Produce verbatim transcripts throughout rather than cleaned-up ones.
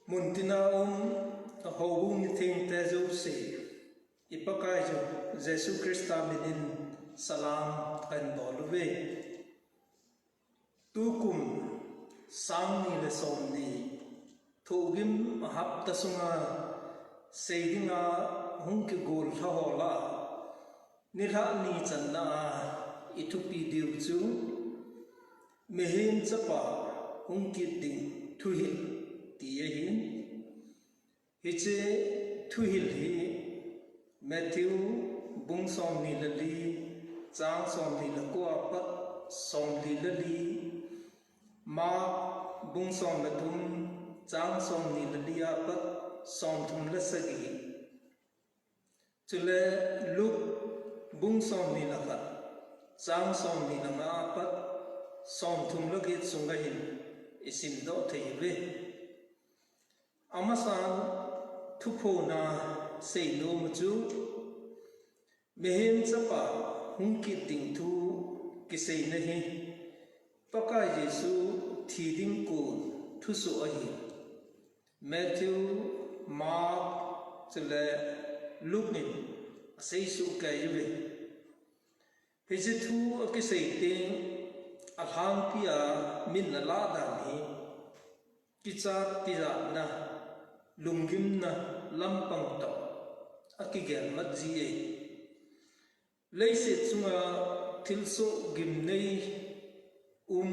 Muntina um houbung mithengte jouse, i Pakaiyu Jesu Christa minin salam kahin bol uve. Tukum sang ni le som ni, thohgim hapta sunga seidinga hung kigol lha ho lah a, nilhah ni channa a i thupi diu chu Mihem Chapa hung kit ding thuhil ti ahin. Hiche thuhil hi Matthew bung som ni le li, chang som ni le ko a pat som ni le li, Mark bung som le thum, chang som ni le li a pat som thum le sagi, chule Luke bung som ni le khat, chang som ni le nga a pat som thum le get sunga hin i simdoh thei uve. Amasan thuphona seinom u chu Mihem Chapa hung kit ding thu kiseina hi Pakai Jesu thi ding kon thusoh ahi. Matthew, Mark, chule Luke in asei soh kei uve. Hiche thu akisei teng alhangpi a min alah dan hi kichat tijatna, lunggimna lampang toh akigel mat ji e. Leiset chunga thilsoh gimnei um,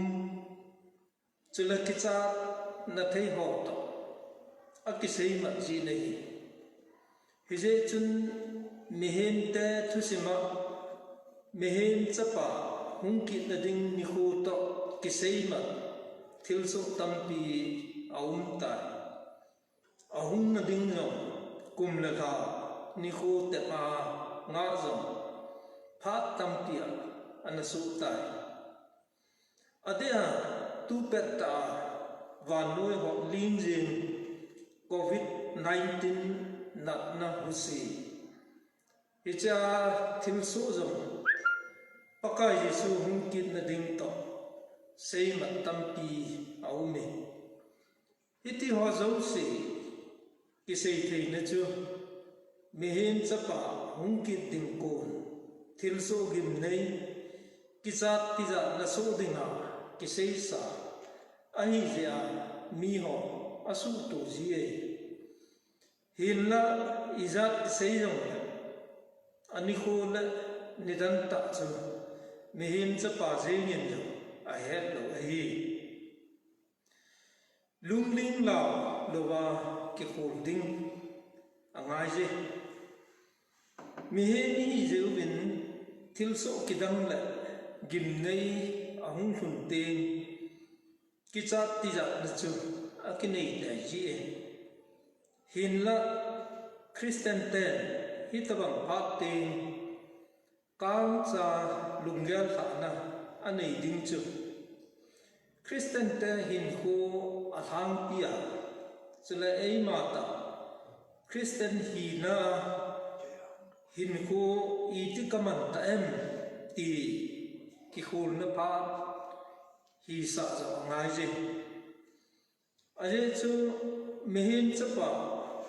chule kichatna thei ho toh akisei mat ji ahi. Hijeh chun mihemte thusim a Mihem Chapa hung kitna ding nikho toh kisei mat thilsoh tampi aum tai. Ahungna ding jong kum le lha nikho tep a ngah jong phat tampi a ana soh tai. Adeh a tupet tah a vannoi hotling jing Covid nineteen natna huse, hichea thilsoh jong Pakai Jesu hung kitna ding toh seimat tampi aume. Hiti ho jouse kisei theina chu Mihem Chapa hung kit ding kon thilsoh gimnei, kichat tijatna soh dinga kiseisa ahijeh a miho asuhto ji e. Hinla ijat kisei jongle anikho le nidan tah chu Mihem Chapa jengin jong ahet lou ahi. Lungling lau louva kikhol ding angaije. Mihem ihi jeh uvin thilsoh kidang le gimnei ahung lhun teng kichat tijatna chu akinei tei ji e. Hinla Christian ten hitobang phat teng kangcha lunggel lhahna anei ding chu Christian te hinkho alhangpi a, chule eima tah Christian hina hinkho iti kaman ta em ti kikholna phat hisah joh angaije. Ajeh chu Mihem Chapa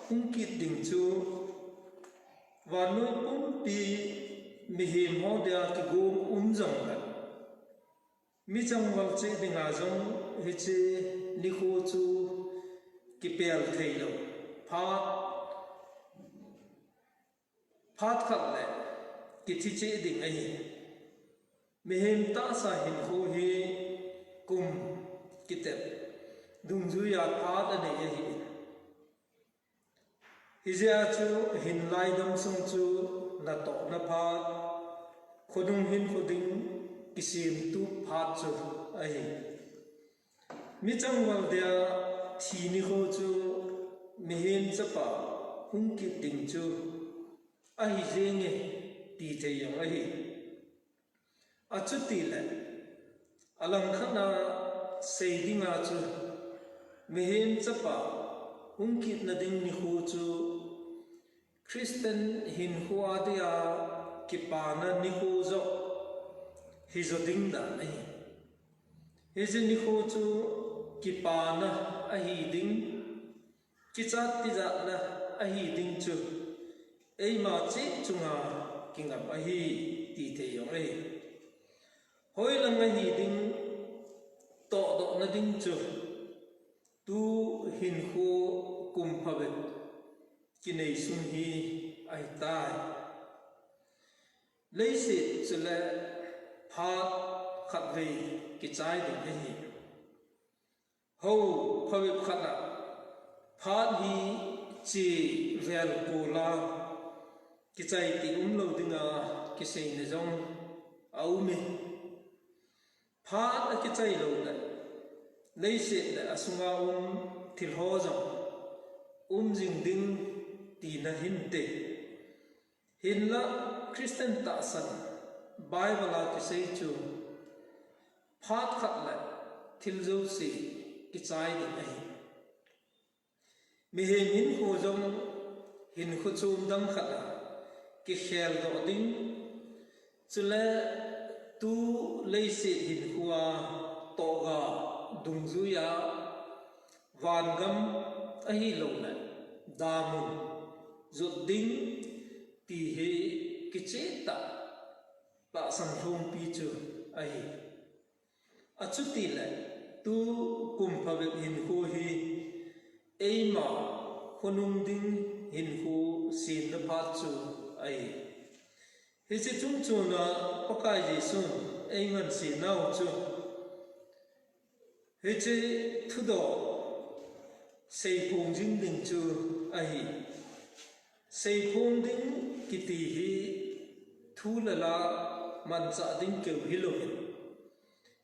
hung kit ding chu vannoi pumpi mihem ho dia kigong um jongle michang val cheh dinga jong hiche nikho chu kipel theilou phat, phat khat le kithi cheh ding ahi. Mihem tahsa hinkho hi kum kitep dungjuia phat anei ahi. Hijeh a chu hinlai damsung chu natohna phat, khonung hinkho ding kisemtup phat chu ahi. Michang val dia thi nikho chu Mihem Chapa hung kit ding chu ahi jenge ti thei jong ahi. Achutile alangkhatna sei dinga chu Mihem Chapa hung kitna ding nikho chu Christian hinkho a dia kipana nikho joh hijo ding dan ahi. Hiche nikho chu kipana ahi ding, kichat tijatna ahi ding chu eima cheh chunga kingam ahi, ti thei jong ahi. Hoilang ahi ding, tohdohna ding chu tu hinkho kum phabep kinei sung hi ahitai. Leiset chule phat khatvei kichai ding ahi. Hou phabep khat a phat hi che vel kola kichai ti umlou dinga kiseina jong aume. Phat akichai loule leiset le asunga um thilho jong um jing ding tina hinte. Hinla Christian tahsan Bible a kisei chu phat khat le thil jouse kichai ding ahi. Mihem hinkho jong hinkho chom dang khat a kikheldoh ding, chule tu leiset hinkho a tohga dungjuia vangam ahiloule damun jot ding ti hi kichehtah tahsan lhompi chu ahi. Achutile tu kum phabep hinkho hi eima khonung ding hinkho semna phat chu ahi. Hiche chungchona Pakai Jesun eingansenau chu hiche thudoh seiphong jing ding chu ahi. Seiphong ding kiti hi thu le la manchah ding keu hilouvin,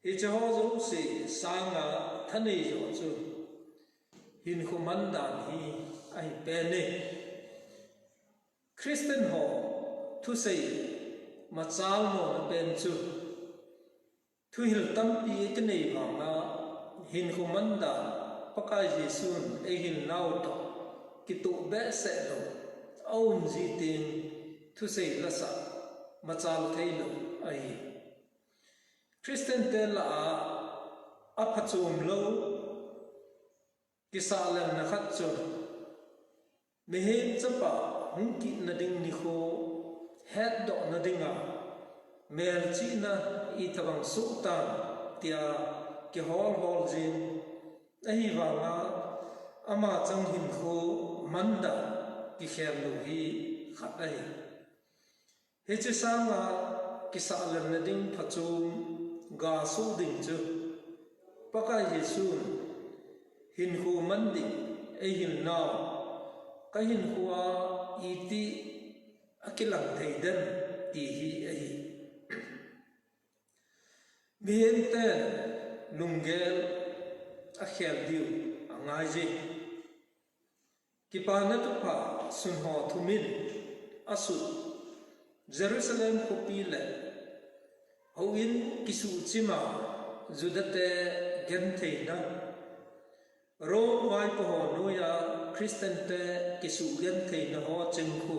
hicheho jouse sanga thaneijo chu hinkho mandan hi ahi pen e. Christian ho thusei machalmona pen chu thuhil tampi akinei vanga hinkho mandan Pakai Jesun eihilnau toh kitoh behseh lou aumji teng thusei lasah machal theilou ahi. Christian te lah a aphachom lou kisahlenna khat chu Mihem Chapa hung kitna ding nikho hetdohna dinga melchihna itobang sohtam tia kiholhol jin, ahivanga ama chang hinkho mandan kikhel lou hi khat ahi. Hiche sanga kisahlenna ding phachom gasoh ding chu Pakai Jesun hinkho man ding eihilnau kahinkhoa iti akilang thei dem ti hi ahi. Mihemte lunggel akhel diu angaije. Kipana Thupha sunho thumin asut Jerusalem khopi le houin kisuhchima Judate gentheina, Rome vaipoho noija Christian te kisuhgentheina ho chengkhu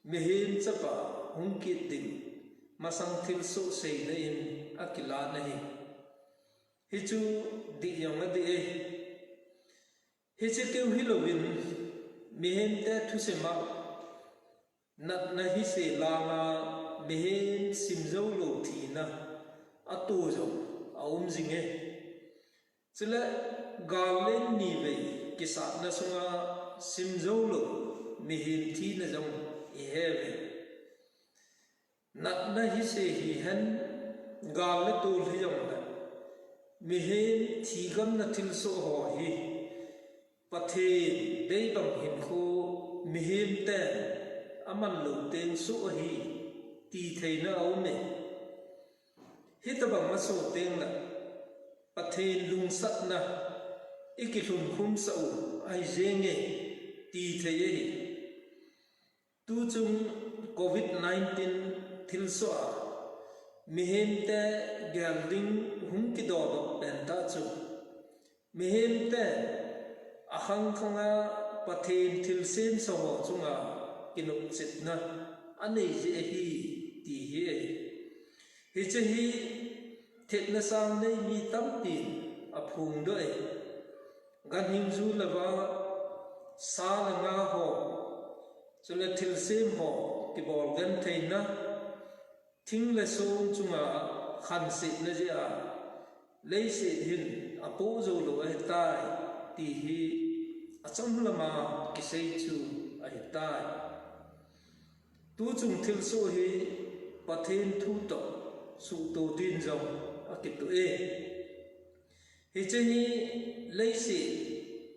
Mihem Chapa hung kit ding masang thilsoh seina in akilan ahi. Hichu dih jong adih e. Hiche keu hilouvin mihemte thusima natna hise langa mihem simjoulou thina ato jong aum jinge. Chule gal leng nivei kisatna sunga simjoulou mihem thina jong iheuve. Natna hise hihen, gal le tol hijongle mihem thigamna thilsoh ho hi Pathen deibang hinkho mihemten amanlou teng soh ahi ti theina aume. Hitobang asoh tengle Pathen lungsatna ikilhunkhumsah u ahijenge ti thei ahi. Tuchung Covid nineteen thilsoh a mihemte gel ding hung kidodoh pentah chu mihemte akhang khanga Pathen thilsemsa ho chunga kinopchetna anei jeh ahi ti hi ahi. Hiche hi Thetna sang nei mi tampin aphongdoh e. Ganhing ju le va, sa le nga ho, chule thilsem ho kibol gentheina, thing le song chunga khansetna jeh a leiset hin apoh jou lou ahitai, ti hi achom lama kisei chu ahitai. Tuchung thilsoh hi Pathen thu toh suhto din jong akitoh e. Hiche hi leiset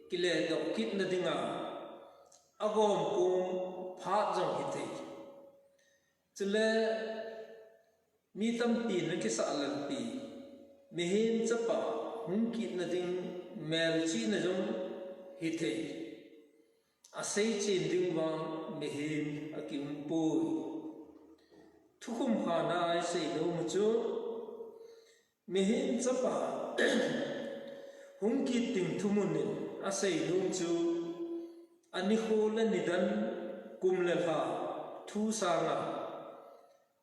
kiledoh kitna dinga agomkom phat jong hithei. Chule mi tampin akisah lalpi, mihem chapa hung kitna ding melchihna jong hithei. Aseichen ding vang mihem akiumpoi. Thukhum khana a isei nom u chu, mihem chapa hung kit ding thumun in asei nom chu, anikho le nidan, kum le lha thu sanga,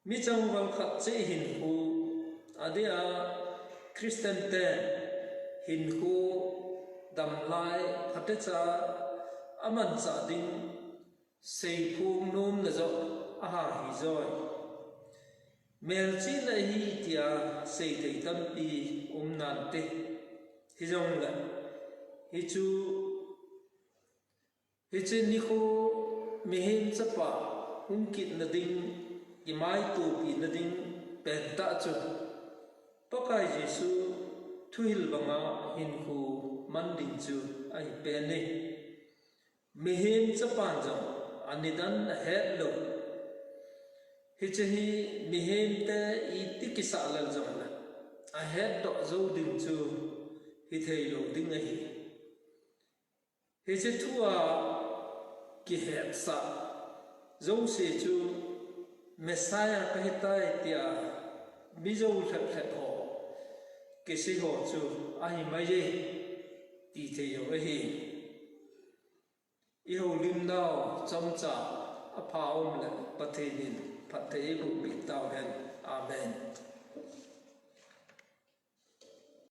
mi changval khat cheh hinkho, adeh a Christian te hinkho damlai phatecha amanchah ding seiphong nomna joh aha hijoi. Melchihna ahi tia seithei tampi um nante. Hijongle, hichu, hiche nikho mihem chapa hung kitna ding, kimaitopina ding pentah chu Pakai Jesu thuhil banga hinkho man ding chu ahi pen e. Mihem chapan jong anidan ahet lou. Hiche hi mihemte iti kisah lel jongle ahetdoh jou ding chu hithei lou ding ahi. Hiche thua kihetsah jouse chu Messiah kahitai tia mi jou lhep lhep ho kisei ho chu ahi mai e, ti thei jong ahi. Ihoulimnau chomcha apha um le Pathen in phatthei eiboh peh tauhen. Amen.